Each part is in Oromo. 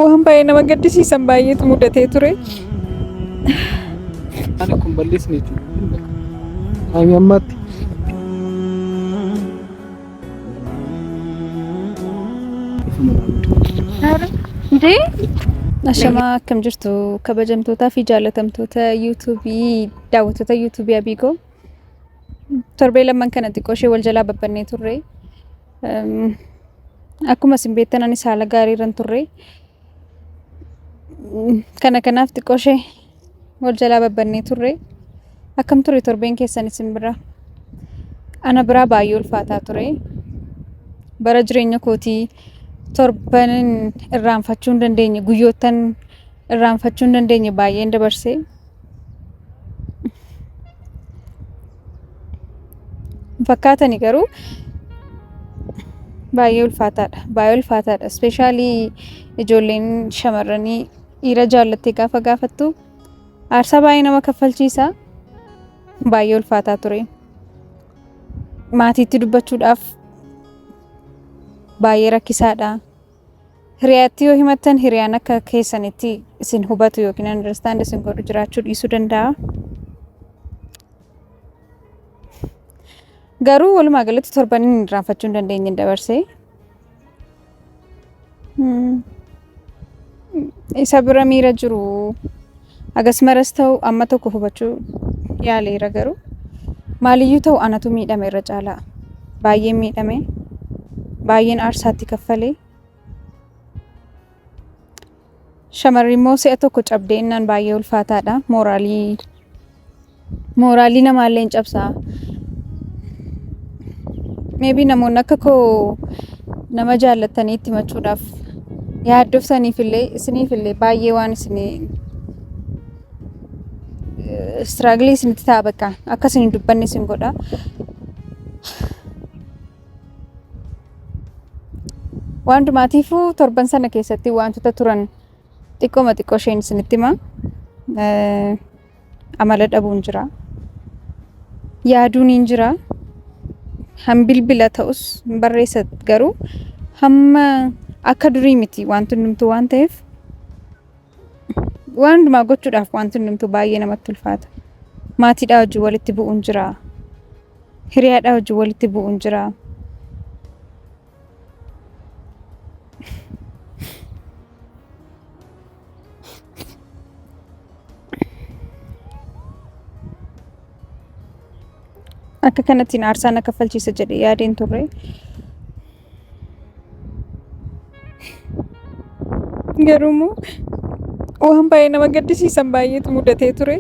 Waan baay'ee nama gaddisiisan baay'eetu mudatee ture. Ani kun balleessine jechuudha. Taayimii ammaatti. Ashamaa, akkam jirtu kabajamtootaa fi jaalatamtoota yuutuubii, daawwattoota yuutuubii Abiigoo. Torbee lamman kana xiqqoo ishee wal jalaa babbannee turre. Akkuma isin beektan anis haala gaarii irra hin turre. Kana kanaaf xiqqoo ishee wal jalaa babbannee turre. Akkam ture torbeen keessan isin bira? Ana biraa baay'ee ulfaataa ture. Bara jireenya kootii torban irraanfachuu hin dandeenye, guyyoottan irraanfachuu hin dandeenye baay'een dabarse. Hin fakkaatani garuu baay'ee ulfaataadha. Baay'ee ulfaataadha. Ispeeshaalii ijoolleen shamarranii dhiira jaallattee gaafa gaafattu aarsaa baay'ee nama kaffalchiisa. Baay'ee ulfaataa ture. Maatiitti dubbachuudhaaf baay'ee rakkisaadha. Hiriyaatti yoo himattan hiriyaan akka keessanitti isin hubatu yookiin understand isin godhu jiraachuu dhiisuu danda'a. Garuu walumaa galatti torban inni irraanfachuu hin dandeenye dabarsee. Isa bira miira jiru hagas maras ta'u amma tokko hubachuu yaaleera, garuu maaliyyuu ta'u anatu miidhame irra caalaa. Baay'een miidhame. Baay'een aarsaatti kaffalee. Shamarri immoo si'a tokko cabdee innaan baay'ee ulfaataadha. Mooraalii namaallee hin cabsaa. Maybe namoonni akka koo nama jaallattanii itti himachuudhaaf yaaddoftaniif illee, isiniif illee baay'ee waan isinii struggle isinitti ta'a, bakka akka isin hin dubbanne isin godha. Waan hundumaatiifuu torban sana keessatti wantoota turan xiqqooma xiqqoo isheen isinitti hima. Amala dhabuun jira. Yaaduun hin jira. Han bilbila ta'us hin barreessa, garuu hamma akka durii miti wanti hundumtuu waan ta'eef waan hundumaa gochuudhaaf wanti hundumtuu baay'ee namatti ulfaata. Maatiidhaa wajjin walitti bu'uun jira. Hiriyaadhaa wajjin walitti bu'uun jira. Akka kanattiin aarsaa na kaffalchiisa jedhee yaadeen turre. Garuu immoo waan baay'ee nama gaddisiisan baay'eetu mudatee ture.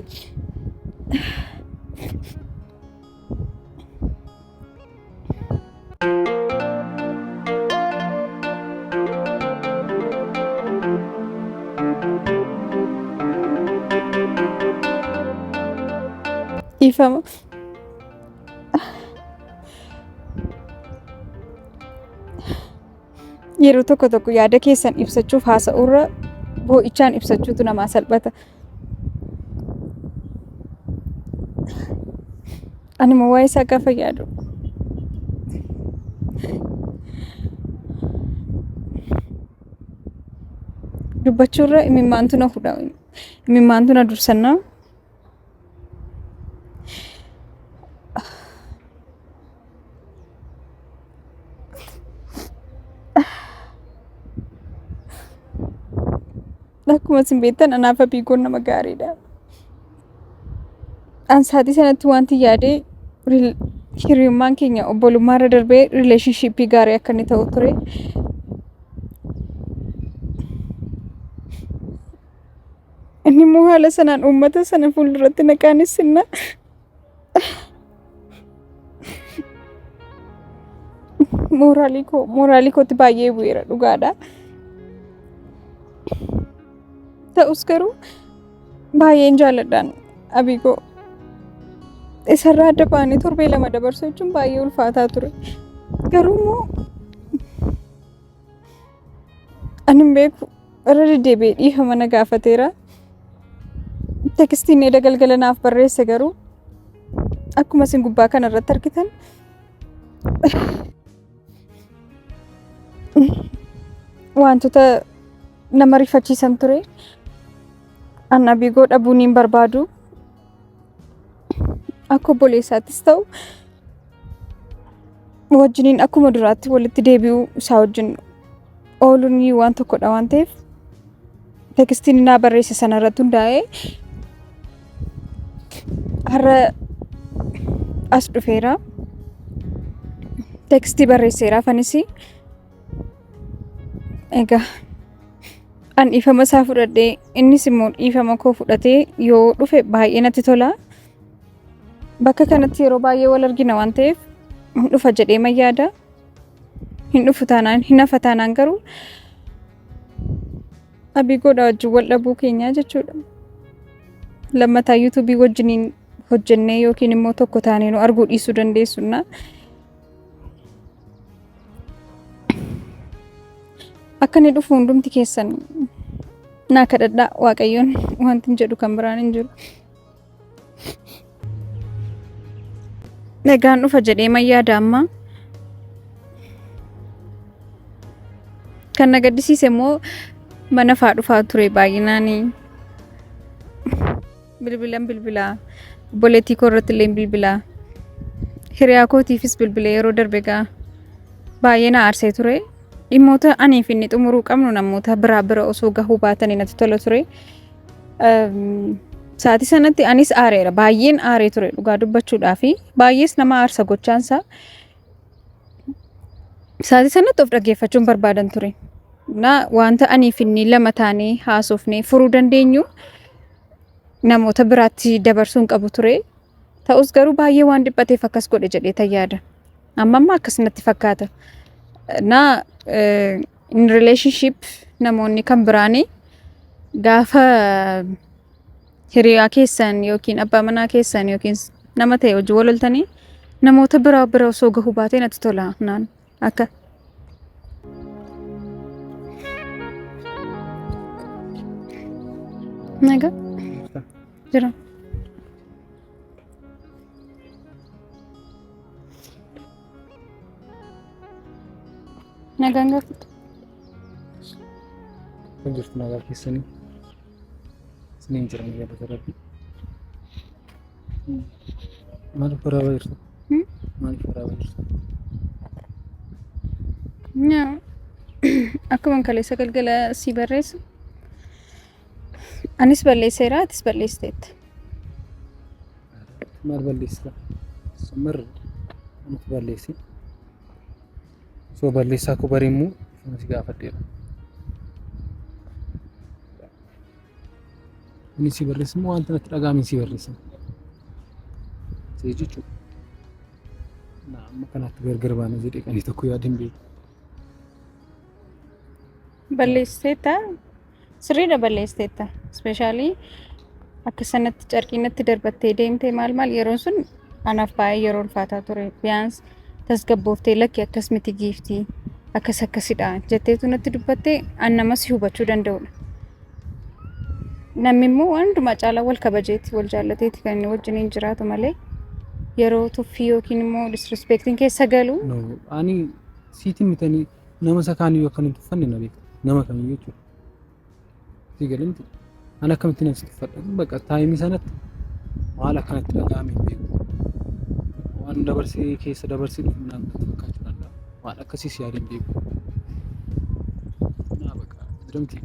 Dhiifama. Yeroo tokko tokko yaada keessan ibsachuuf haasa'uurra boo'ichaan ibsachuutu namaa salphata. Ani immoo waa'ee isaa gaafa yaadu dubbachuurra imimmaantu na fudha. Imimmaantu na dursannaa. Akkuma isin beektan anaaf Abiigoon nama gaariidha. An sa'aatii sanatti wanti yaade hiriyummaan keenya obbolummaa irra darbee relationship gaarii akka inni ta'u ture. Inni immoo haala sanaan uummata sana fuulduratti na qaanessinna. Mooraalii kootti baay'ee bu'eera, dhugaadha. Ta'us garuu baay'een jaalladhaan Abiigoo. Isarraa adda baanee torbee 2 dabarsuu jechuun baay'ee ulfaataa ture. Garuu immoo ani hin beeku, irra deddeebi'ee dhiifama na gaafateera. Tekstiin eda galgala naaf barreesse, garuu akkuma isin gubbaa kana irratti argitan wantoota nama rifachiisan ture. An Abiigoo dhabuun hin barbaadu. Akka obboleessaattis ta'u wajjiniin akkuma duraatti walitti deebi'uu isaa wajjin ooluun waan tokkodha waan ta'eef tekstiin naa barreesse sana irratti hundaa'ee har'a as dhufeera. Tekstii barreesseera afanis. Egaa an dhiifama isaa fudhadhee innis immoo dhiifama koo fudhatee yoo dhufe baay'ee natti tola. Bakka kanatti yeroo baay'ee wal argina waan ta'eef hin dhufa jedhee man yaada. Hin dhufu taanaan hin hafa taanaan garuu Abiigoodha wajjin wal dhabuu keenyaa jechuudha. Lammataa yuutuubii wajjiniin hojjennee yookiin immoo tokko taanee nu arguu dhiisuu dandeessunna. Akka inni dhufu hundumti keessan naa kadhadhaa Waaqayyoon wanti hin jedhu kan biraan hin jiru. Nagaan dhufa jedhee man yaada amma. Kan na gaddisiise immoo mana faa dhufaa ture baay'inaan. Bilbilan bilbilaa. Obboleettii koo irratti illee bilbilaa. Hiriyaa kootiifis bilbilee yeroo darbe gaa baay'ee na aarsee ture. Dhimmoota anii fi inni xumuruu qabnu namoota biraa bira osoo gahuu baatanii natti tola ture. Sa'aatii sanatti anis aareera. Baay'een aaree ture dhugaa dubbachuudhaa fi baay'ees nama aarsa gochaansaa. Sa'aatii sanatti of dhaggeeffachuun barbaadan ture. Na wanta anii fi inni lama taanee haasofnee furuu dandeenyu namoota biraatti dabarsuu hin qabu ture. Ta'us garuu baay'ee waan dhiphateef akkas godhe jedhee tan yaada. Amma amma akkas natti fakkaata. Na in relationship namoonni kan biraanii gaafa hiriyaa keessan yookiin abbaa manaa keessan yookiin nama ta'e hojii wal loltanii namoota biraa bira osoo gahuu baatee natti tola naan akka nagaa jira. Nagaan gaafadhu. Kan jirtu nagaa keessanii. Isiniin jira nagaa bakka rabbi. Maaliif waraabaa jirtu? Maaliif waraabaa jirtu? Nyaa akkuma kaleessa galgala si barreessu anis balleesseera atis balleessiteetta. Maal balleessita? Summarra anatu balleesse. Soo balleessaa koo bare immoo ifuma si gaafadheera. Inni si barreesse immoo wanta natti dhaga'ame si barreesse. See jechuudha. Na amma kanaatti gargar baana jedhee kan tokko yaada hin beeku. Balleessiteetta. Sirriidha balleessiteetta. Ispeeshaalii akka sanatti carqii natti darbattee deemtee maal maal yeroon sun anaaf baay'ee yeroo ulfaataa ture. Biyaans tasgabbooftee lakki akkas miti giiftii akkas akkasidha jetteetu natti dubbattee an nama si hubachuu danda'udha. Namni immoo waan hundumaa caalaa wal kabajeeti wal jaallateeti kan inni wajjiniin jiraatu malee yeroo tuffii yookiin immoo disrespectiin keessa galu No, ani siitiin mitanii nama isa kaaniyyuu akka hin tuffanne na beekta. Nama kamiyyuu jechuudha. Si galee miti. Ani akkamittiin as tuffadha? Bakka taayimii sanatti maal akkanatti dhaga'ame hin beeku. Waan dabarsee keessa dabarsee dhufu naan natti fakkaachuu danda'a. Waan akkasiis yaadee hin beeku. Naa bakka jedhamti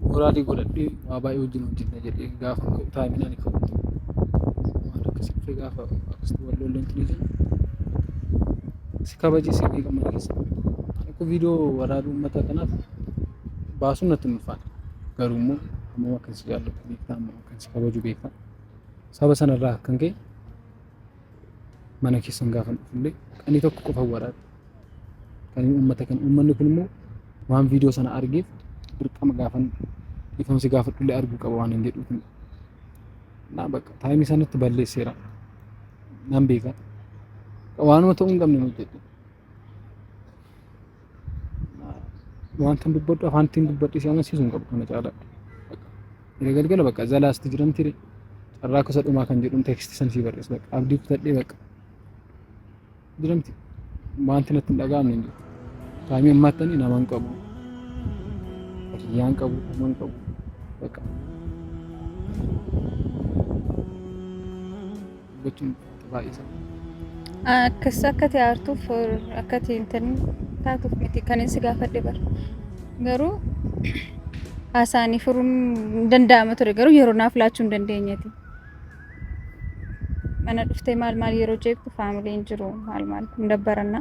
moraalii godhadhee waa baay'ee wajjin hojjenna jedhee gaafa ka'u taayimiin ani ka'u waan akkasii dhufe gaafa akkasitti wal lolleen tuni jiru. Si kabajee si eega mana keessa. Ani akka viidiyoo waraabuu uummata kanaaf baasuun natti hin ulfaatu. Garuu immoo hammam akkan si jaalladhu beektaa, hammam akkan si kabaju beektaa. Saba sanarraa akkan ka'e mana keessan gaafa dhufullee qanii tokko qofa waraabe. Kan uummata kan uummanni kun immoo waan viidiyoo sana argeef dirqama gaafan dhiifama si gaafadhullee arguu qaba waan hin jedhuuf. Naa bakka taayimii sanatti balleesseera. Nan beeka. Waanuma ta'uu hin qabne hojjedhe. Wanta dubbadhu afaan ittiin dubbadhu si amansiisu hin qabu kana caalaa. Yeroo galgala bakka zalaasti jiran tire carraa kusa dhumaa kan jedhuun teekstii san sii barreessa bakka abdii kutadhee bakka jiramti wanti natti hin dhaga'amne hin jiru. Taayimii ammaatti ani nama hin qabu. Hiriyyaan qabu, uuman qabu. Bakka dubbachuun baay'ee sana. Akkas akka ati aartuuf akka ati intan taatuuf miti kan inni si gaafadhe bara. Garuu haasa'anii furuun hin danda'ama ture garuu yeroo naaf laachuu hin dandeenyeeti. Mana dhuftee maal maal yeroo jeeqxu faamiliin jiru maal maal hin dabbaranna.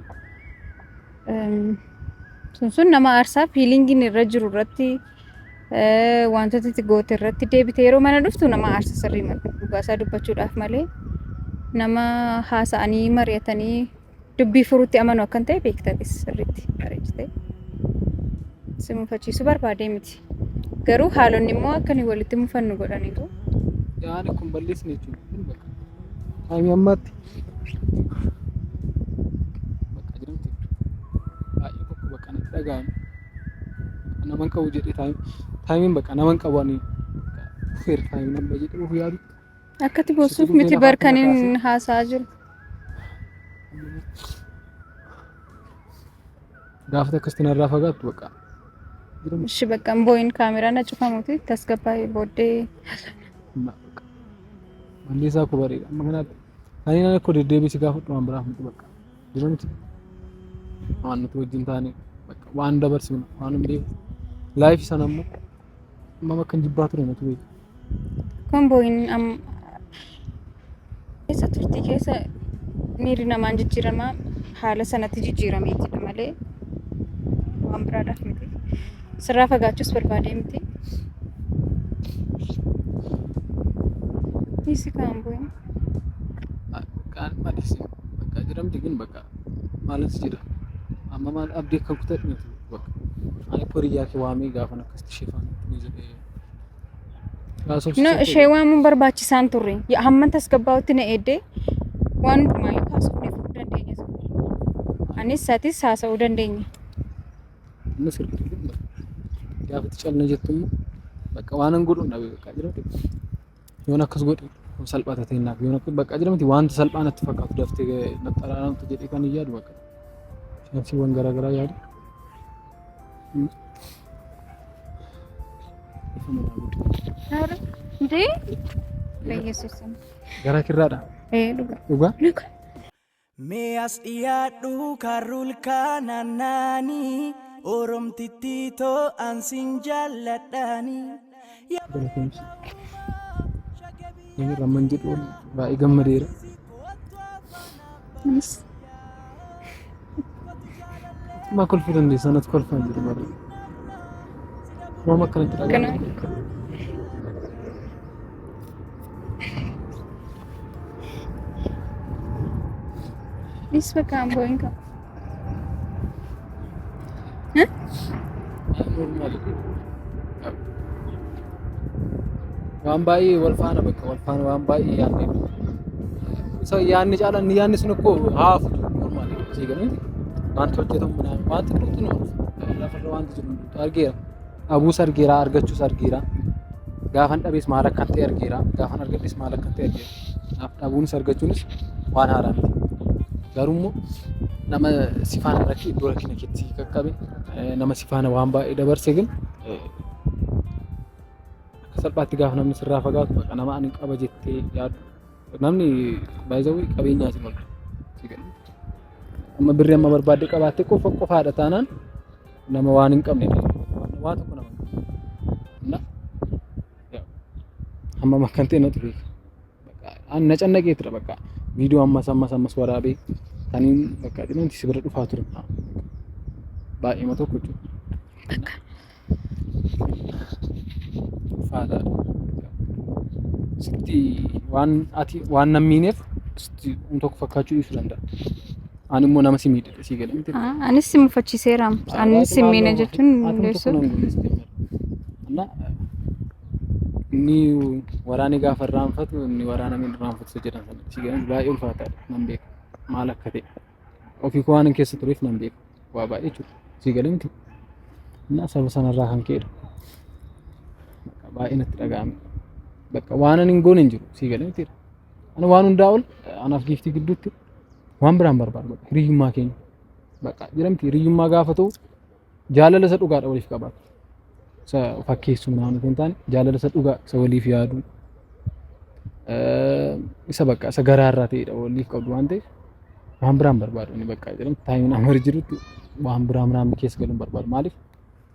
Sun sun nama aarsaa fiilingiin irra jiru irratti wantoota itti goote irratti deebite yeroo mana dhuftu nama aarsa sirrii malee dhugaa isaa dubbachuudhaaf malee nama haasa'anii mari'atanii dubbii furuutti amanu akkan ta'e beektatis sirriitti bareechite. Si mufachiisuu barbaadee miti. Garuu haalonni immoo akka nuyi walitti mufannu godhaniiru. Yaani kun balleessine jechuudha. Kun bakka taayimii ammaatti bakka jiramti baay'ee tokko bakka natti dhaga'ame. Naman qabu jedhee taayimiin bakka naman qabu ani dhufeera taayimiin amma jedhee of yaadu. Akkatti boossuuf Sitti miti dhufee bar lafaatti kan na inni haasa'aa jiru. Gaafa akkasitti narraa fagaattu bakka. Ishi bakka hin boo'in kaameraan na cufamuuti tasgabbaa'ee booddee Balleessaa koo bareeda. Amma kanaatti kan inni akka deddeebii si gaafadhu waan biraaf miti bakka. Jira miti. Waan nuti wajjin taane bakka waan dabarsinu waan hin beeku. Laayif sana immoo amma bakka hin jibbaa ture natu beeka. Kun boo'in keessa turtii keessa miirri namaan jijjiiramaa haala sanatti jijjiirameetidha malee waan biraadhaaf miti. Sirraa fagaachuus barbaadee miti. Dhiisi kaan boo'in. Kaan maalisi bakka jedhamti kun bakka maalas jedha. Amma maal abdii akka kutadhu miti bakka. Ani hiriyyaa kee waamee gaafan akkasitti ishee faana ni jedhee. No, ishee waamuun barbaachisaan turre. Hamman tasgabbaa'utti na eeddee waan hundumaayyuu haasofnee furuu dandeenya turre. Anis atis haasa'uu dandeenya. Inni sirriitti kun gaafa itti calna jettu immoo bakka waan hin godhu dhabe bakka jedhamti. Yoon akkas godhe kun salphata ta'e naaf yoon akkas bakka jedhamti wanta salphaa natti fakkaatu daftee naxxararamtu jedhee kan hin yaadu bakka. Chaansiiwwan garaagaraa yaadu. Ifa manaa godhu. Intee? Beeksisuun. Gara kirraadha. Ee dhugaa. Dhugaa? Dhugaa. Mee as dhiyaadhu karrul kaanaannaanii Oromtittii too an sin jaalladhaanii. Galatoomsi. Namni ramman jedhu baay'ee gammadeera. Anis Maa kolfuu dandeessa natti kolfaa hin jiru malee. Waan akkanatti Kana dhaga'amu. Dhiis bakka an boo'in qaba. Waan baay'ee wal faana bakka wal faana waan baay'ee yaadne. Isa yaadni caalaa inni yaadni sun ikkoo haafu normaali sii galee wanti hojjetamu minaan wanti hundumtu nu lafarra wanti jiru hundumtu argeera. Dhabuus argeera argachuus argeera. Gaafan dhabees maal akkan ta'e argeera. Gaafan argadhes maal akkan ta'e argeera. Kanaaf dhabuunis argachuunis waan haaraa miti. Garuu immoo nama si faana rakki iddoo rakkina keetti si qaqqabe nama si faana waan baay'ee dabarse gin akka salphaatti gaafa namni sirraa fagaatu baqa nama ani qaba jettee yaaddu namni baay'ee qabeenyaatiin ol. Amma birrii amma barbaadde qabaatte qofa qofaadha taanaan nama waan hin qabne waa tokko nama hin qabne. Na hammam akkan ta'e natu beeka. An na cannaqee ture bakka viidiyoo ammas ammas ammas waraabee kaniin bakka dhimmoonni si bira dhufaa ture. Baay'eema tokko jechuudha. Ulfaataadha. Sitti waan ati waan nan miineef sitti waan tokko fakkaachuu dhiisuu danda'a. Ani immoo nama si miidhe sii gala miti. Anis si mufachiiseera. Anis si miine jechuun hin dandeessu. እና inni waraanni gaafa irraanfatu inni waraana min irraanfatu isa jedhan sana si galan baay'ee ulfaataadha nan beeka maal akka ta'e ofii koo waan hin keessa tureef nan beeka waa baay'ee jechuudha si galan miti እና saba sanarraa kan ka'edha baay'ee natti dhaga'ame bakka waan ani hin goone hin jiru si galan miti ani waan hundaa ol anaaf giiftii gidduutti waan biraan barbaadu bakka hiriyyummaa keenya bakka jedhamti hiriyyummaa gaafa ta'u jaalala isa dhugaadha waliif qabaatu. Isa fakkeessu ምናምን otoo hin taane, jaalala isa dhugaa, isa waliif yaadu, isa bakka isa garaarraa ta'edha waliif qabdu waan ta'eef waan biraan barbaadu inni bakka jedhamu timeiin amma jirutti waan biraa ምናምን keessa galuun barbaadu. Maaliif,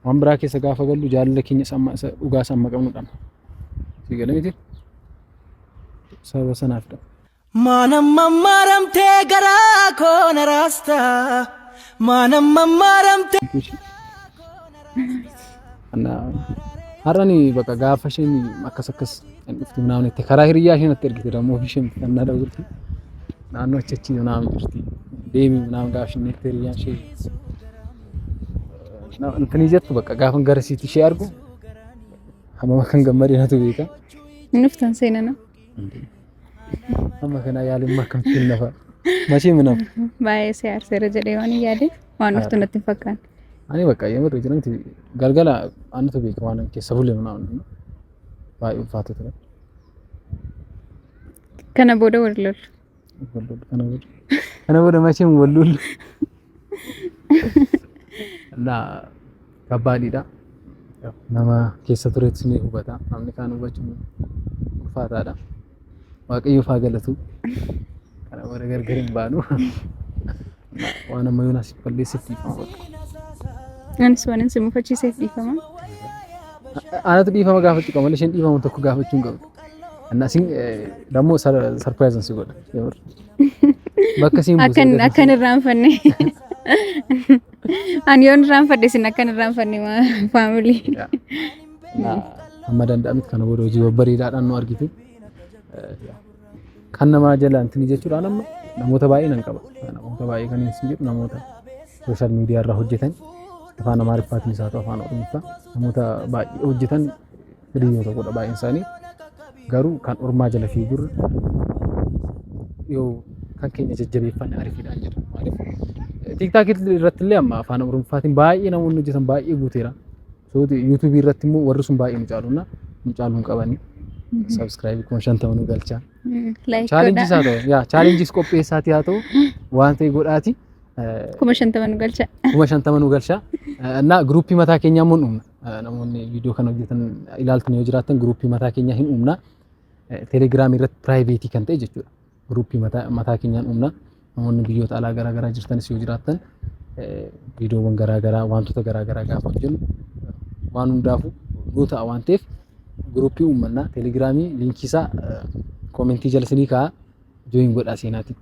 waan biraa keessa gaafa gallu jaalala keenya isa amma isa dhugaa isa amma qabnudha. Si galee miti, sababa sanaafidha. Maanam maramtee garaa koo na raasta. Maanam maramtee. Har'ani bakka gaafa isheen akkas akkas hin dhuftu ምናምን itti karaa hiriyyaa isheen natti ergite ደግሞ ofii isheen kan dawwalti naannoo achi achi ምናምን jirti deemi ምናምን gaafa isheen itti hiriyyaan ishee እንትን jettu bakka gaafa gara sitti ishee argu hammam akkan gammadee natu beeka. Inni dhuftan seenana. Amma kana yaaluun akkamittiin nafa machee minaaf. Baay'ee si aarseera jedhee waan hin yaadeef waan dhuftu natti hin fakkaanne. Ani bakka የምር jedhamti galgala anatu beeka waan keessa bule ምናምን baay'ee ulfaata ture. Kana booda wal lollu. Kana booda kana booda መቼም wal lollu. እና ከባድidha. Nama keessa turetti ni hubata. Namni kaan hubachuun ulfaataadha. Waaqayyoof haa galatu. Kana booda gargar hin baanu. Waan amma yoon asii balleesseef dhiifama godha. Anis waan si mufachiiseef dhiifama. Anatu dhiifama gaafachuu qaba malee isheen dhiifama tokko gaafachuu hin qabdu. እና sin ደግሞ surprise si godha. Bakka siin buuse. Akkan akkan irraanfanne. Ani yoon irraanfadhe isin akkan irraanfanne family. Amma danda'ametti kana booda hojii babbareedaadhaan nu argitu. Kan namaa jala intini jechuudhaan amma namoota baay'ee nan qaba. Namoota baay'ee kan isin jedhu namoota social media irraa hojjetan, afaan Amaariffaatiin haa ta'u afaan Oromoffaa, namoota baay'ee hojjetan hiriyoota godha baay'een isaanii. Garuu kan ormaa jala fiigurra yoo kan keenya jajjabeeffanne ariifiidhaan jedha. Maaliif, TikTok irratti illee amma afaan Oromoffaatiin baay'ee namoonni hojjetan baay'ee guuteera. YouTubeii irratti immoo warri sun baay'ee nu caalu nu caaluu hin qabani. Subscribeii 50,000 nu galchaa. Like Challengeis godhaa. haa ta'u, yaa challengeis qopheessaatii haa ta'u, waan ta'e godhaati. 50,000 nu galcha. 50,000 nu galchaa. እና groupii mataa keenyaa immoo hin uumna. Namoonni viidiyoo kana hojjetan ilaaltan yoo jiraattan groupii mataa keenyaa hin uumna. Telegramii irratti privateii kan ta'e jechuudha. Groupii mataa keenyaan uumna. Namoonni biyyoota alaa garaa garaa jirtanis yoo jiraattan viidiyoowwan garaa garaa, wantoota garaa garaa gaafa hojjennu waan hundaafuu nuu ta'a waan ta'eef groupii uummannaa. Telegramii linkii isaa commentii jala isinii kaa'a, join godhaa seenaati.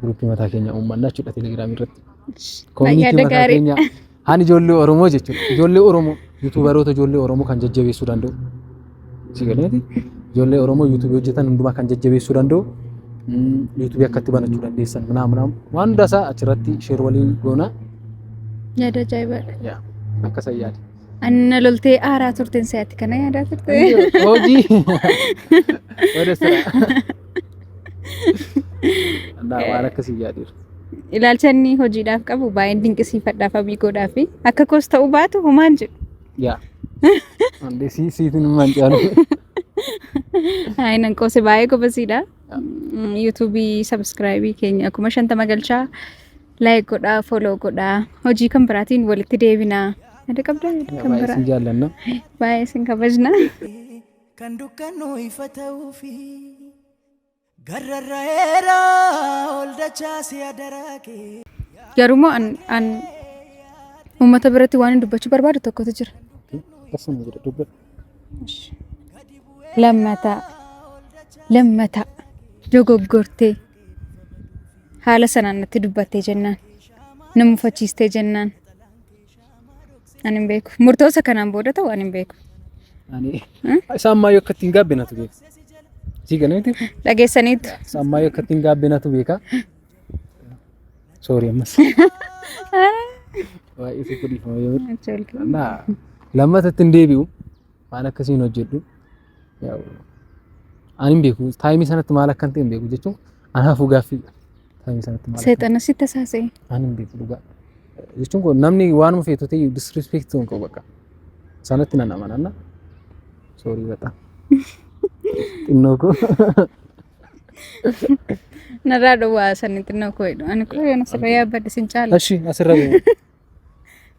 Groupii mataa keenya uummannaa jechuudha Telegramii irratti. Community Yaada mataa gaarii. keenya haan ijoollee Oromoo jechuudha. Ijoollee Oromoo, YouTuberoota ijoollee Oromoo kan jajjabeessuu danda'u. Si galeeti? Ijoollee Oromoo YouTubeii hojjetan hundumaa kan jajjabeessuu danda'u. YouTubeii akkatti banachuu dandeessan ምናምን ምናምን waan hundasaa achirratti share waliin goona. Yaada ajaa'ibaadha. Yaa akkasa yaada. Anna loltee aaraa turteen si'aatti kana yaadaa turte. Hojii ወደ ስራ እና waan akkasii yaadeera. Ilaalcha inni hojiidhaaf qabu baay'een dinqisiifadhaaf abiigoodhaaf akka koos ta'uu baatu homaan jedhu. Yaa. Andee siitiin himaan caalu. Hayi, nan qoose, baay'ee gobasiidha. YouTubeii subscribeii keenya 50,000 galchaa, like godhaa, follow godhaa, hojii kan biraatiin walitti deebinaa. Yaada qabdaa, yaada kan Baay'ee biraa? sin jaallanna. Baay'ee isin kabajna. Kan dukkannu ifa ta'uufi gararra'eera ol dachaasi adaraa kee. Garuummoo an uummata biratti waan dubbachuu barbaadu tokkotu jira. Akkasuma jedha dubbadhu. Lammataa lammataa dogoggortee haala sanaan natti dubbattee jennaan, na mufachiistee jennaan, ani hin beeku. Murtoosa kanaan booda ta'u ani hin beeku. Ani isaan ammayyuu akka ittiin gaabbinatu beeka. Sii kana miti? Dhageessaniitu. Isaan ammayyuu akka ittiin gaabbinatu beeka. Sorry ammas. Baay'ee sitti dhiifama yoo እና lammata ittiin deebi'u waan akkasiin hojjedhu. Ani hin beeku, timeii sanatti maal akka ta'e hin beeku jechuun anaafuu gaaffii, timeii sanatti maal akka Seexana sitti tasaasee. Ani hin beeku dhugaa. Jechuun kun namni waanuma feetu ta'e disrespect ta'uu hin qabu bakka. Sanatti nan amana. Sorry በጣም xinnoo koo. Narraa dhowwaa sanii xinnoo koo jedhu. Ani koo yoon asirra yaabbadde sin caala. እሺ asirra deemu.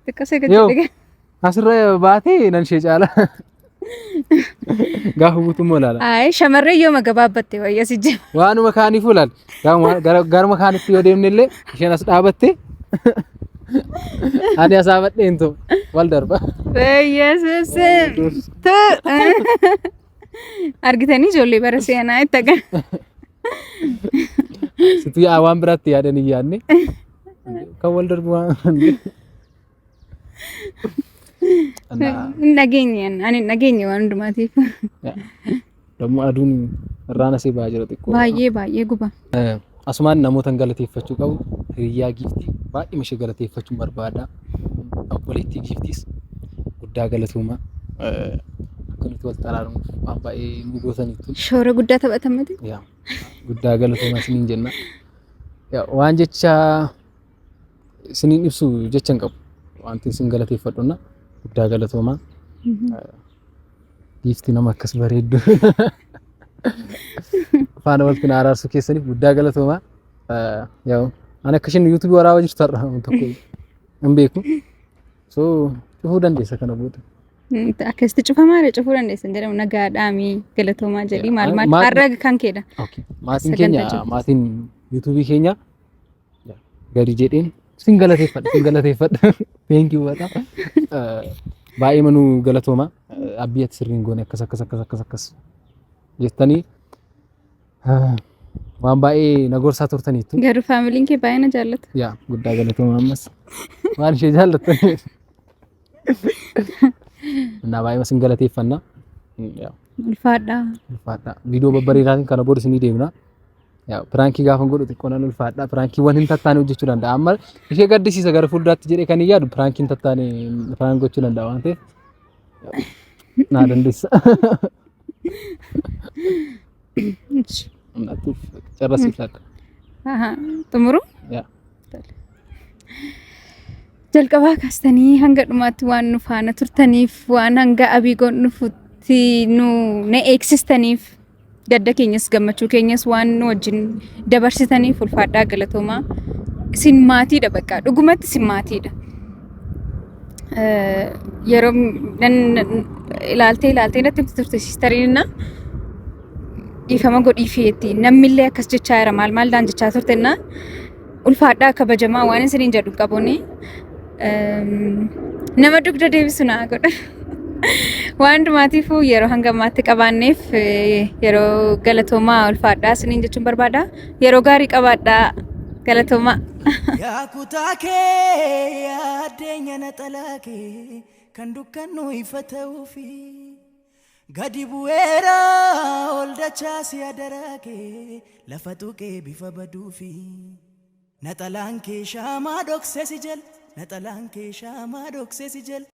Xiqqoo see gadi Yoo. dhiga. Asirra baatee nan ishee caala. Gaafa buutu immoo ilaala. Ayi shamarree yooma gabaabbatte wayya si jira. Waanuma kaaniifuu ilaala. Garuma kaanitti yoo deemne illee isheen as dhaabatte ani as dhaabadheen ta'u wal darba. Yesuus. Argitanii ijoollee bara seenaa itti agar. Situ yaa waan biraatti yaadan hin yaadne. Kan wal darbu waan. Hin dhageenye ani hin dhageenye waan hundumaatiif. Dammoo aduun irraan asii ba'aa jira xiqqoo. Baay'ee baay'ee guba. Asumaan namoota galateeffachuu qabu hiriyyaa giiftii baay'ee ishee galateeffachuun barbaada. Obboleettii giiftiis guddaa galatooma. Akka nuti wal xaraaruuf waan baay'ee nu gootaniittu. Shoora guddaa taphatan miti. Yaa guddaa galatooma isiniin jenna. Waan jecha isiniin ibsu jecha hin qabu. Wanti isin galateeffadhunna guddaa galatooma. Giiftii nama akkas bareeddu. Faana walitti na araarsuu keessaniif guddaa galatooma. Yaa ani akka isheen yuutuubii waraabaa jirtu har'a tokko hin beeku. So cufuu dandeessa kana booda. Akkasitti cufamaadha cufuu dandeessan jedhamu nagaadhaami galatoomaa jedhii maal maal har'a kan keedha. Maatiin keenya maatiin yuutuubii keenya gadi jedheen sin galateeffadha sin galateeffadha. Thank you bata. Baay'ee manuu galatooma. Abbii ati sirriin goone akkas akkas akkas akkas akkas jettanii waan baay'ee na gorsaa turtaniittu. Garuu faamiliin kee baay'ee na jaallatu. Yaa guddaa galatooma ammas waan ishee jaallattaniif. Innaa baay'ee isin galateeffanna. Yaa Ulfaadhaa. Ulfaadha. Viidiyoo babbareedaatiin kana booda isinii deemna. Yaa piraankii gaafa godhu xiqqoo nan ulfaadha. Piraankiiwwan hin tattaane hojjechuu danda'a. Amma ishee gaddisiisa gara fuulduraatti jedhee kan hin yaadu piraankii hin tattaane piraank gochuu danda'a waan ta'eef naa dandeessa. Atiif carrasiif laata. Xumuru? Yaa. Jalqabaa kaastanii hanga dhumaatti waan nu faana turtaniif waan hanga abiigoon dhufutti nu na eegsistaniif gadda keenyas gammachuu keenyas waan nu wajjin dabarsitaniif ulfaadhaa galatoomaa. Isin maatiidha bakka dhugumatti isin maatiidha. Yeroo nan ilaaltee ilaaltee natti himti turte siistariin na dhiifama godhiifeetti namni akkas jechaa jira maal maal daan jechaa turte na ulfaadhaa kabajamaa waan isiniin jedhu qabuuni nama dugda deebisu naa godha. Waan hundumaatiifuu yeroo hanga ammaatti qabaanneef yeroo galatoomaa ulfaadhaa isiniin jechuun barbaada. Yeroo gaarii qabaadhaa galatoomaa. Yaa kutaa kee yaaddeenya naxalaa kee kan dukkannu ifa ta'uufi gadi bu'eera ol dachaasi adaraa kee lafa tuqee bifa baduufi naxalaan kee shaamaa dhoksee si jala naxalaan kee shaamaa dhoksee si jala.